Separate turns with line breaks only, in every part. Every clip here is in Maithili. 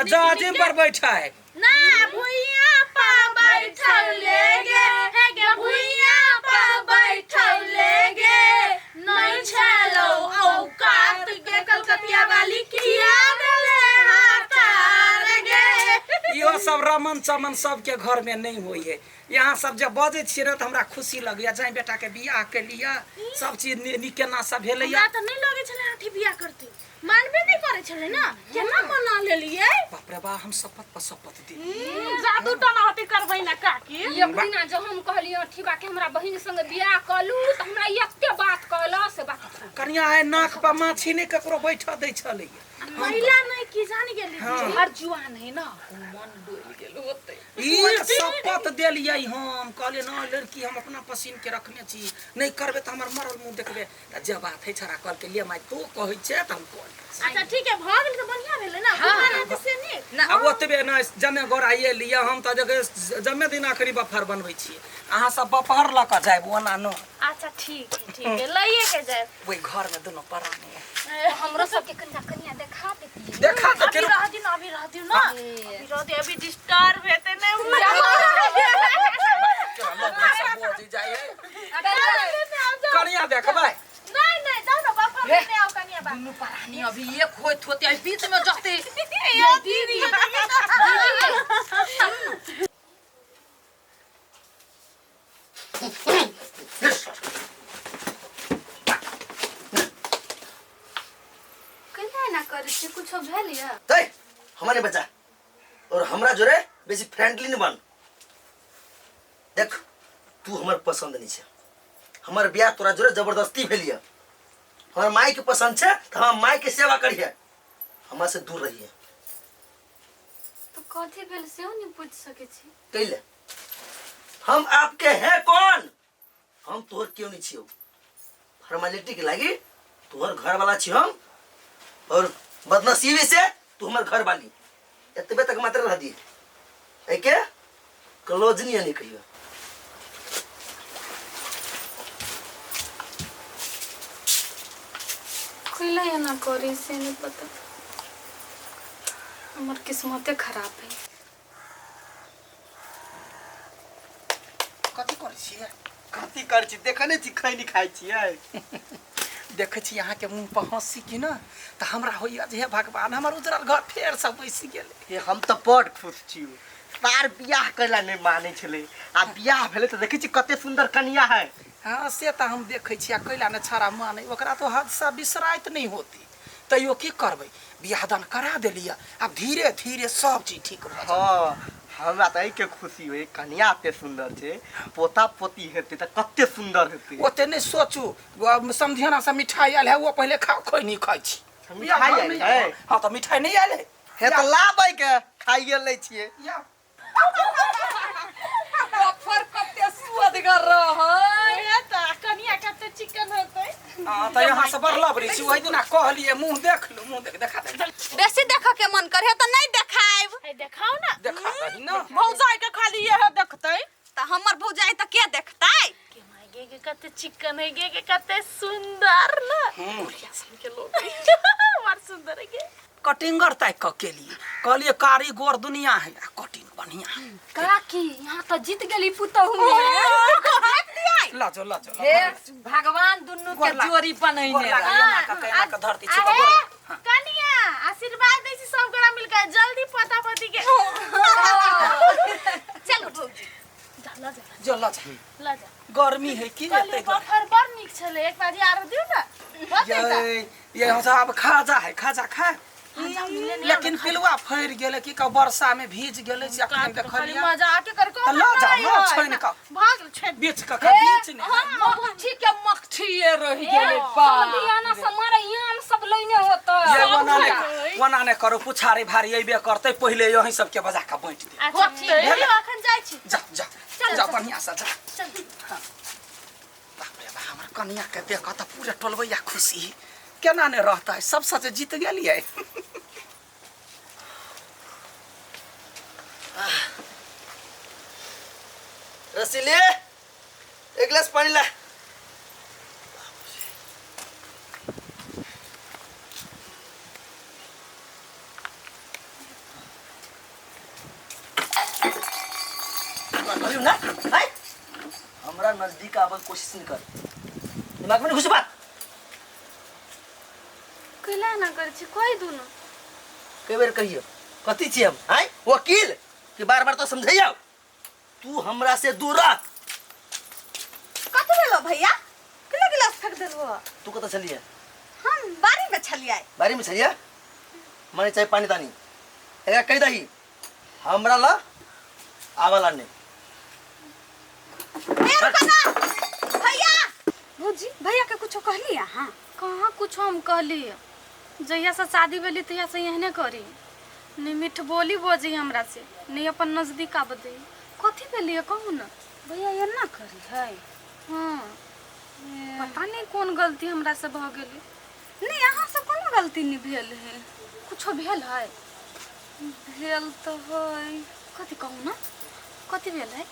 जाजिम पर बैठा है।
ना भुइया पर बैठल गे, हे गे भुइया पर बैठल गे, नहीं छलो औकात गे कलकतिया वाली किया देले हाथार गे।
इहो सब रमन चमन सबके घर में नहीं होई है। यहाँ सब जब बजै छियै ने तऽ हमरा खुशी लगैया, जाहि बेटा के बियाह के लिए सब चीज नीक केना सब भेलैया।
हमरा तऽ नहि लगै छलै आठी बियाह करतै, मानबे नहि करै छलै ने, केना मना लेलियै।
बाप रे बा, हम शपथ पर शपथ दी।
जादू टना होती करबै ना काकी।
एक दिना जब हम कहलियै ठीबा के हमरा बहिन संगे बियाह कलू, तऽ हमरा एते बात कहला से बात छोड़।
कनिया आइ नाक पर माछी नहि ककरो बैठऽ दै छलैया।
महिला नहि की जानि गेली।
हाँ।
हर जुआन है ना, मन डोल गेल होते।
ई शपथ देलियै हम, कहलियै न लड़की हम अपना पसीन के रखने छी, नहि करबै तऽ हमर मरल मुँह देखबै। तऽ जे बात है छड़ा कहलकै ले माय, तू कहै छै तऽ हम कऽ लेबै।
अच्छा ठीक है, भऽ गेल तऽ बढ़िया भेलै ना, कुमार हेतै से नीक।
आ ओतबे नहि, जमे गोरा ये लिअ, हम तऽ देखे जमे दिन आखिरी बफर बनबै छियै, अहाँ सब बफर लऽ कऽ जायब ओना न।
अच्छा ठीक है, ठीक है, लइए के जायब।
ओहि घर में दुनू प्राणी है।
हमरो सबके कनिया कनिया देखा देती।
देखा तऽ
अभी
केना
रह दियौ ना, अभी रह दियौ ना, अभी रह दियौ, अभी डिस्टर्ब हेतै नै।
केना लोग सब बोझि जाइ है। कनिया देखबै?
नहीं नहीं, जाओ ना बापा, लेने आओ कनिया बा।
दुनू प्राणी अभी एक होइत होते अभी बीच में जते।
यो दीदी।
केना एना करै छियै, कुछो भेल यऽ?
तै हमरा नहीं बचा और हमरा जोरे बेसी फ्रेंडली नहीं बन। देख तू हमर पसंद नहीं छे, हमर ब्याह तोरा जोरे जबरदस्ती भेल यऽ। हमर माई के पसंद छे तो हम माई के सेवा करिए, हमरा से दूर रहिए।
तो कथी भेल सेहो नहीं पूछ सकै छी?
कैले हम आपके हैं कौन? हम तोहर क्यों नहीं छियो, फॉर्मेलिटी के लागी तोहर घर वाला छी हम, और बदनसीबी से तू हमर घर वाली, एतबे तक मात्र रह दिए, एके क्लोज नहीं नहीं कहियो।
कैला एना करी से नहीं पता, हमर किस्मते खराब है।
कथी करै छियै?
कथी करै छी, देखै नहि छी खैनी खाइ छियै।
देखै छी अहाँके मुँह पर हँसी की न, तऽ हमरा होइए जे हे भगवान, हमर उजरल घर फेरसँ बसि गेलै।
हे हम तऽ बड़ खुश छी, सार बियाह करला नहि मानै छलै, आ बियाह भेलै तऽ देखै छी कते सुन्दर कनिया है।
हाँ से तऽ हम देखै छी, आ कैला ने छड़ा मानै, ओकरा तो हदसँ बिसराइत नहि होती, तैयो की करबै, बियाह दान करा देलियै, आब धीरे धीरे सब चीज ठीक भऽ जेतै।
हाँ हमरा तऽ एहिके खुशी होय, कनिया एते सुन्दर छै, पोता पोती हेतै तऽ कते सुन्दर हेतै।
ओते नहि सोचू, समधियाना से मिठाई आयल है, वो पहिले खाओ, खैनी खाइ छी।
मिठाई आयल है?
हाँ तऽ मिठाई नहि आयल है?
हे तऽ लाबै के खाइए लै छियै।
या
बफर कते सुअदगर रहै।
हे तऽ कनिया कते चिकन होतै।
हाँ तऽ यहाँ से बड़ लबरी छी, ओहि दिना कहलियै मुँह देख लू, मुँह देख देखा दे।
बेसी देखऽ के मन करे तऽ नहीं देखायब।
हे देखाउ ना।
देखा दही ना।
भौजाई के खाली इहे देखतै।
तऽ हमर भौजाई तऽ के देखतै?
के my गे गे कते चिकन है गे, गे कते सुंदर ना, बुढ़िया सन के लोग बड़ सुंदर है गे।
कटिंगर ताकि कऽ केलियै, कहलियै कारी गोर दुनिया है आ कटिंग बढ़िया है।
काकी यहाँ तऽ जीत गेली पुतहु में।
लजो लजो।
हे भगवान दुनू के जोड़ी बनैने
गोर
रहे।
लागै, एना कऽ एना कऽ धरती छू कऽ
अरे
गोर लाग।
कनिया आशीर्वाद दै छी सब गोरा मिलके जल्दी पोता पोती के।
चलू भौजी।
जा ल जा।
जो ल जा।
ल जा।
गर्मी है की
कहलियै
एते गर्मी?
बफर बड़ नीक छलै, एक बारी आरो दियौ ना। होतै तऽ।
ये ये हम सब आब खाजा है, खाजा खा। लेकिन पिलुआ फड़ि गेलै की कह, वर्षा में भीज गेलै से अखन
खाली
देखलियै।
मजा आके कर
तऽ लऽ जाउ ने छानि कऽ।
भाग छानि
बीच कऽ खा, बीच नहि है।
मक्खी के मक्खिए रहि गेलै बा।
समधियाना से मारे आम सब लैने होतै।
ये ओना नहि, ओना नहि करू, पुछारी भारी अयबे करतै, पहिले यही सबके बजा कऽ बाँटि दे।
अच्छा ठीक है, अखन जाइ छी।
जा जा जा, बढ़िआँ से जा।
चल।
बाप रे बा, हमर कनिया के देख तऽ पूरे टोलबैया खुशी केना नहि रहतै, सब सच जीत गेलियै।
रसीले एक गिलास पानी ला। कहलियो ना आय हमरा नजदीक आबे के कोशिश नहीं कर दिमाग में नहीं घुस बात
कैला ना करै छी कहि दू ना
कई बेर कहियो कथी छी हम आय वकील कि बार बार तो समझैयो तू हमरा से दूर रह
कथी भेलो भैया केला गिलास फेंक देलहो
तू कतऽ छलियै
हम बाड़ी में छलियै
बाड़ी में छलियै माने चाहे पानी तानी एकरा कहि दही हमरा ला आवाला नहीं
ए रुको ना भैया भौजी भैया के कुछो कहली अहाँ
कहाँ कुछो हम कहली जहिया से शादी भेली तहिया से एहने करी नहीं मीठ बोली बजी हमरा से नहीं अपन नजदीक आब दे कथी भेली कहू ना
भैया एना करी है
हाँ पता नहीं कौन गलती हमरा से भऽ गेलै
नहीं अहाँ से कोनो गलती नहीं भेल है
कुछो भेल है
भेल तो है
कथी कहू ना कथी भेल है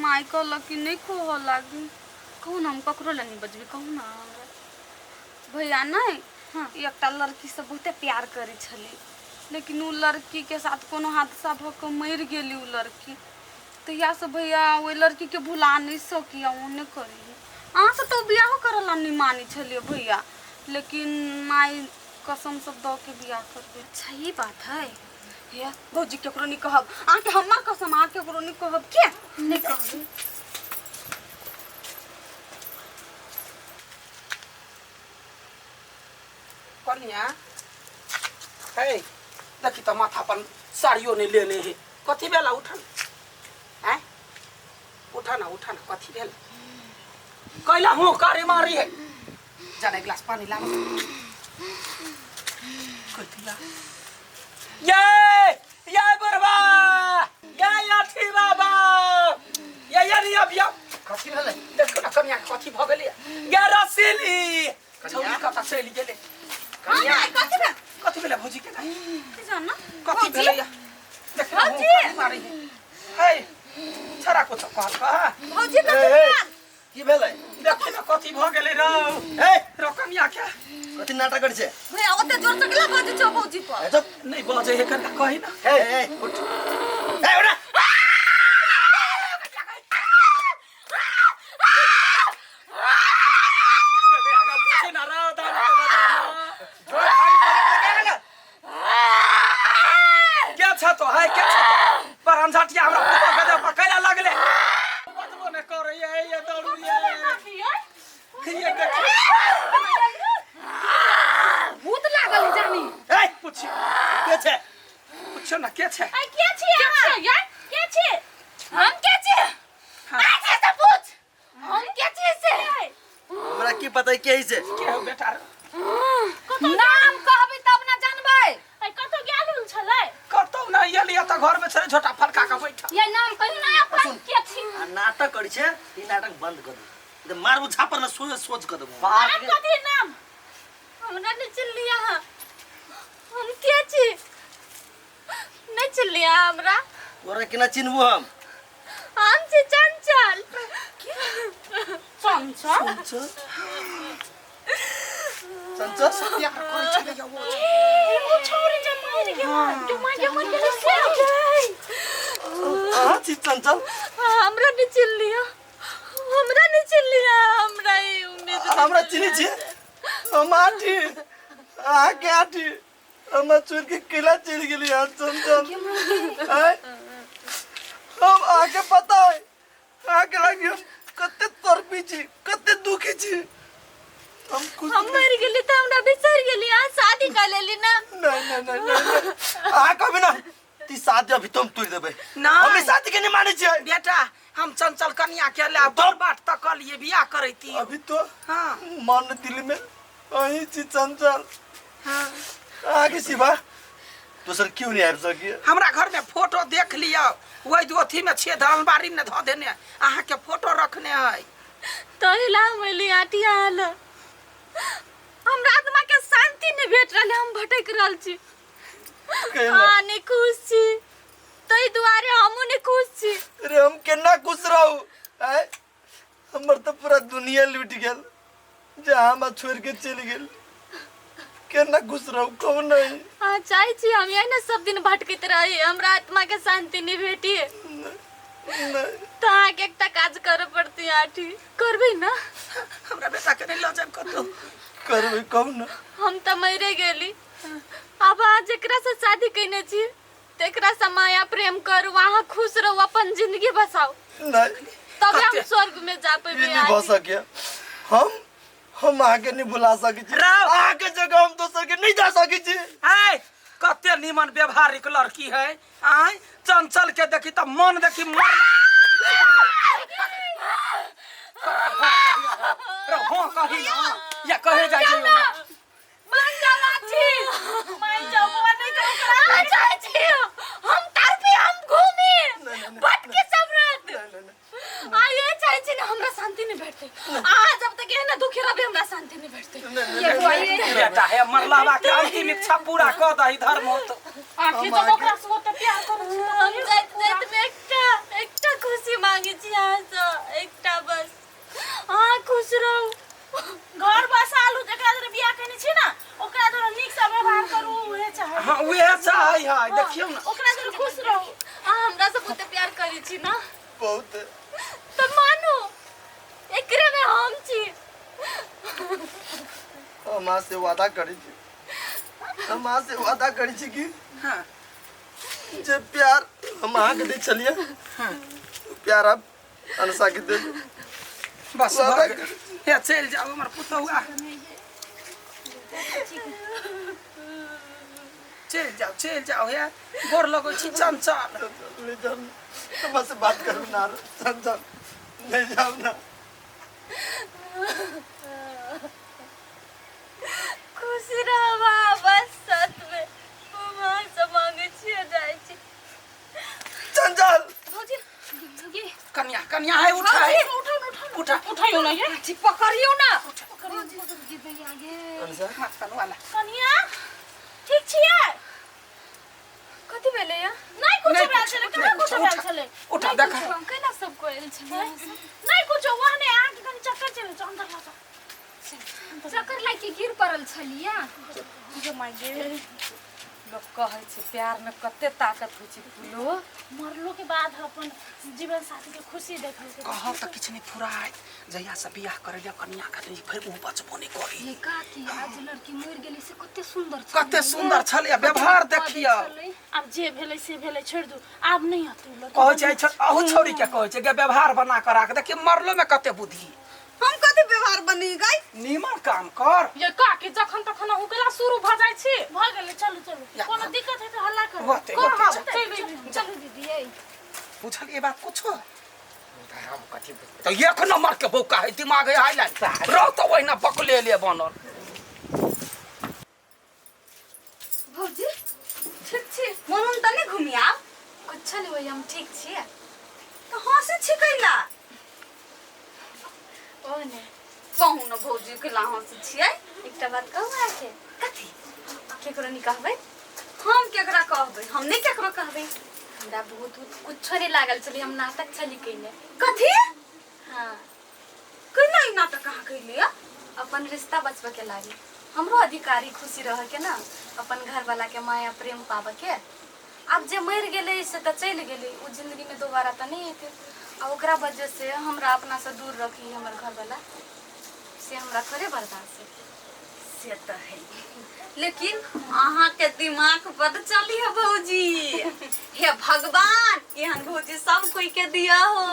माय कहलक कि नहीं खोह लागी
कहू ना हम ककरो लए नहीं बजबी कहू ना हमरा
भैया नहीं
हाँ।
एकटा लड़की से बहुते प्यार करै छलै लेकिन उ लड़की के साथ कोनो हादसा भऽ कऽ मरि गेली उ लड़की तहिया से भैया ओहि लड़की के भुला नहीं सकिया ओ नहि करी अहाँ से तऽ बियाहो करऽ ला नहीं मानै छलियै भैया लेकिन माय कसम सब दऽ के बियाह करबै
अच्छा ये बात है
हे भौजी केकरो नहीं कहब अहाँके हमर कसम अहाँ केकरो नहीं कहब के
नहीं कहबी
कनिया हे देखी तऽ माथा पर साड़ियो नहीं लेने है कथी भेला उठन आँय उठा ना उठा ना कथी भेल कैला हूँ करे मारी है जाने एक गिलास पानी लाओ कथी ला ये ये बुढ़वा ये अथी बाबा ये ये नहीं अब ये
कथी भेलै
देखो ना कनिया के कथी भऽ गेलै ये रसीली छौरी कतऽ चलि गेलै
कनिया
कथी भेल
कथी भेलै भौजी के गाय
की जान
कथी भेलै या देख ना भौजी मारी है छड़ा कुछ कहल कह
भौजी
ए,
कथी
ए,
भेल
की भेलै
देखी ना कथी भऽ गेलै रौ
ए
रौ कनिया के
कथी नाटक करै छै
भैया ओते जोर से केला बाजै छौ भौजी पर
ए चुप
नहीं बजे है कनिया कही ना
ए ए उठ ए उठ
पूछे ना रौ दाम के बता क्या छ तो है क्या छ तो पर अंझटिया हमरा पुतोह के दे पर कैला लगले बचबो ने करे ये ये दौड़ू ये ये देखी
भूत लागल है जानी
ए
पूछी
के छै
पूछो ना के छै
आई के छी अहाँ
यार
के छी
हम के छी अच्छा से पूछ हम के छी से
हमरा की पता के छै
के हो बेटा रे?
नाम कहबी तब ना जानबै
आई कतौ गेल उल छलै
कतौ ना एलियै तऽ घर में छलै झोटा फलका के बैठल
ये नाम कहियो ना अपन के छी
आ नाटक करै छै ई नाटक बंद कर दे मारबो झापर ना सोच सोच कर देबो
बाप
नाम
रे
कथी नाम
हमरा नहीं चिल्ली अहाँ हम के छी नहीं चिल्ली अहाँ हमरा
तोरा केना चिन्हबो हम
हम छी चंचल
चंचल
चंचल चंचल
प्यार करै छलै या वो
ओ छोरी जे मरि गेल जो मार के मरि गेल से
अहाँ छी चंचल
हमरा नहीं चिल्ली हमरा नहीं चिल्ली हमरा ई उम्मीद नहीं
हमरा चिन्है छियै हम आठी अहाँके आठी हमरा छोड़ि के केला चलि गेली अहाँ चंचल आँय? हम अहाँके पता है अहाँके लागी हम कते तड़पी छी कते दुखी छी हम कुछ
हम मर गेली तऽ हमरा बिसरि गेली अहाँ शादी कर लेली ना
नहीं नहीं नहीं नहीं नहीं। अहाँ कहबै ना ती शादी अभी तो हम तोड़ि देबै
नहीं।
हम ई शादी के नहीं मानै छियै
बेटा हम चंचल कनिया के ले बड़ बाट तक लिए बियाह करैती
अभी तो
हाँ
मन दिल में अहीं छी चंचल
हाँ
अहाँके सिवा दोसर क्यों नहीं आबि सकिए
हमरा घर में फोटो देख लियौ वही दू अथी में छेद अलमारी में धऽ देने अहाँ के फोटो रखने है
तहिला हम एली आटिया आल हमरा आत्मा के शांति नहीं भेट रहल हम भटक रहल छी
कैला?
अहाँ नहीं खुश छी ताहि दुआरे हमहूँ नहीं खुश छी
अरे हम केना खुश रहू आँय? हमर तो पूरा दुनिया लूट गेल जहाँ हमरा छोड़ के चलि गेल केना खुश रहू कहू नहीं
अहाँ चाहै छी हम यही ने सब दिन भटकैत रही हमरा आत्मा के शांति नहीं भेटी
तऽ अहाँके एकटा काज करऽ पड़तै आठी करबै ना
हमरा बेटा के नहीं लऽ जायब कतौ
करबै कहू ना
हम तऽ मरे गेली आब अहाँ जेकरा से शादी कयने छी तेकरा से माया प्रेम करू अहाँ खुश रहू अपन जिंदगी बसाउ
नहीं
तबे हम स्वर्ग में जा
ई
पेबै
नहीं भऽ सकैया हम अहाँके नहीं भुला सकै छी
राव।
अहाँके जगह हम दोसर के नहीं जा सकै छी
आय कते नीमन व्यवहारिक लड़की है आय चंचल के देखी तऽ मन देखी मर रौ, हाँ कही ना या कहे जाइ छै ओना।
मान जाओ लाठी
मान जाओ बुआ नहीं तो ओकरा
अहाँ चाहै छी हम तड़पी हम घूमी भटकी सब रात आ ये चाहै छी ने हमरा शांति नहीं भेटतै अहाँ जब तक एहने दुखी रहबै हमरा शांति नहीं भेटतै
ये बुआ ये
बेटा हे मरलावा के अंतिम इच्छा पूरा कऽ दही धर्म होत
आखिर जब ओकरा से ओते प्यार करै छी तऽ
हम जाइत जाइत में एकटा एकटा खुशी मांगे छी अहाँसँ एकटा बस अहाँ खुश रहू
घर बसा लू जकरा जरे बियाह केने छी ना ओकरा जरे नीक से व्यवहार करू उहे चाहे
हाँ उहे चाहै है देखियौ ना
ओकरा जरे खुश रहू
अहाँ हमरा से बहुते प्यार करै छी ना
बहुत
तऽ मानू एकरे में हम छी
हम अहाँ से वादा करै छी हम अहाँ से वादा करै छी कि
हाँ
जे प्यार हम अहाँके दै छलियै ओ प्यार आब अनसा के देबै
बस
वादा
भऽ गेल। हे चलि जाउ हमर पुतहुआ चलि जाउ चलि जाउ हे गोर लगै छी चंचल
ले जाओ हमरा से बात करू ना चंचल ले जाओ ना
खुश रहब अहाँ बस साथ में हम अहाँ से मांगे छियै जाइ छी
चंचल
भौजी ये
कन्या कन्या है उठा है उठा
उठाइयो ना ये
ठीक पकड़ियो ना
अनसा
हाथ कनवाला
कनिया ठीक छियै
कथी भेलै या
नहीं कुछ
नहीं
भेल
कुछ,
छलै
नहीं
कहाँ
कुछ,
कुछ भेल
उठा,
छलै
उठा
नहीं
देखा
कुछो।
केना सब कोयल छलै
नहीं कुछो वहने अहाँके कनि चक्कर चलि छै अंदर लऽ जाउ
चक्कर लागि के गिर पड़ल छलिया
गे माय गे लोक कहै छै प्यार में कते ताकत होइ छै फूलो
मरलो के बाद अपन जीवन साथी के खुशी देखल के
कहब तऽ किछु नहि फुराइत जहिया से बियाह करै ले कनिया के तऽ फेर ओ बचबो नहि करी
ये काकी आज लड़की मरि गेली से कते सुंदर छलै
कते सुंदर छलै व्यवहार देखियौ
आब जे भेलै से भेलै छोड़ि दू आब नहि हतै लड़की
कहै छै अहू छौड़ी के कहै छै गे व्यवहार बना कऽ राख देखियौ मरलो में कते बुद्धि
हम कथी व्यवहार बनी गई
नीमन काम कर
ये काकी जखन तखन अहूँ केला शुरू भऽ जाइ छी भऽ गेलै चलू चलू
या।
कोनो दिक्कत है तऽ हल्ला करू
होते होते चल।
चलू चलू
दीदी ये
बुझल ये बात कुछो
हम कथी बुझबै?
तो एक नंबर के बौका है दिमाग है हाई लाइन रह तो वही बकले ले बनल
भौजी ठीक छी मोन उन तऽ नहि घुमी आब
कुछो नहि होइए हम ठीक छियै
तऽ हँसै छी कैला
ओ नहि
कहू ने भौजी कैला हँसै छियै
एकटा बात कहू अहाँके
कथी
केकरो नहि कहबै
हम केकरा कहबै हम नहि केकरो कहबै
हमरा बहुत कुछो नहि लागल छलै हम नाटक छली कयने
कथी
हाँ
केना ई नाटक अहाँ कैलियै
अपन रिश्ता बचबऽ के लागी हमरो अधिकारी खुशी रह के ना अपन घर वाला के माया प्रेम पाबऽ के आब जे मरि गेलै से तऽ चलि गेलै ओ जिंदगी में दोबारा तऽ नहि एतै आ ओकरा वजह से हमरा अपना से दूर रखी हमर घर वाला से हमरा थोड़े बर्दाश्त हेतै
से तऽ है लेकिन अहाँके दिमाग बड चली है भौजी हे भगवान एहन भौजी सब कोई के दिया हो